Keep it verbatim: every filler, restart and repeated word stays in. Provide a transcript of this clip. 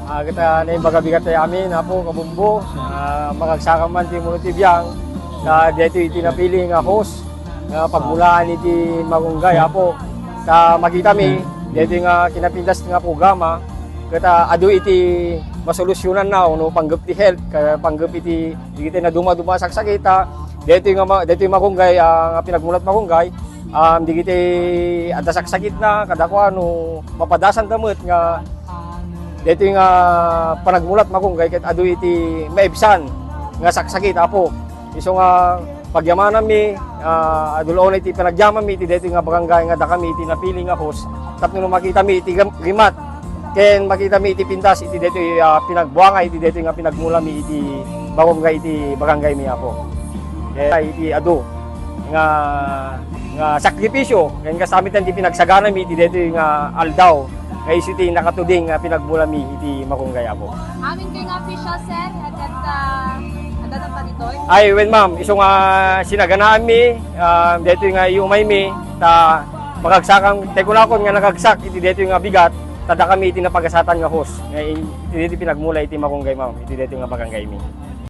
Ah, ket, ah, naimbag a bigat tayo amin, Apo, kabumbo. Ah, makagsakan man ti muno ti biang. Ta daytoy iti napili nga host nga pagmulaan iti Marunggay, Apo. Ta makitami, daytoy nga kinapintas nga programa, ket, ah, adu iti masolusyonan na, no, panggep ti health, ka-, panggep iti, digiti naduma-duma a saksakit, ah, daytoy nga ma-, daytoy Marunggay, ah, nga pinagmulat Marunggay, um, digiti adda saksakit na, kadakuan, no, mapadasanda met nga daytoy nga panagmulat Marunggay ket adu iti maibsan nga saksakit, Apo. Isu nga pagyamananmi, ah, adu la unay ti panagyamanmi iti daytoy nga barangay nga dakami iti napili nga host tapno no makitami iti gam-, rimat ken makitami iti pintas iti daytoy, ah, pinagbuanga iti daytoy nga pinagmulami iti Marunggay iti barangaymi, Apo. Ket iti adu nga, nga sakripisyo ken kasamitan ti pinagsaganami iti daytoy nga aldaw nga isu ti nakatuding nga pinagmulami iti Marunggay, Apo. Amin kayo nga official, sir, agad, ah, agad ang ditoy? Ay, wen, ma'am, isu nga sinaganaanmi, ah, daytoy nga iumaymi, ta makagsakan, tay kunakon nga nakagsak iti daytoy nga bigat, ta dakami iti napagasatan nga host, nga in-, iti daytoy pinagmula iti Marunggay, ma'am, iti daytoy nga barangaymi.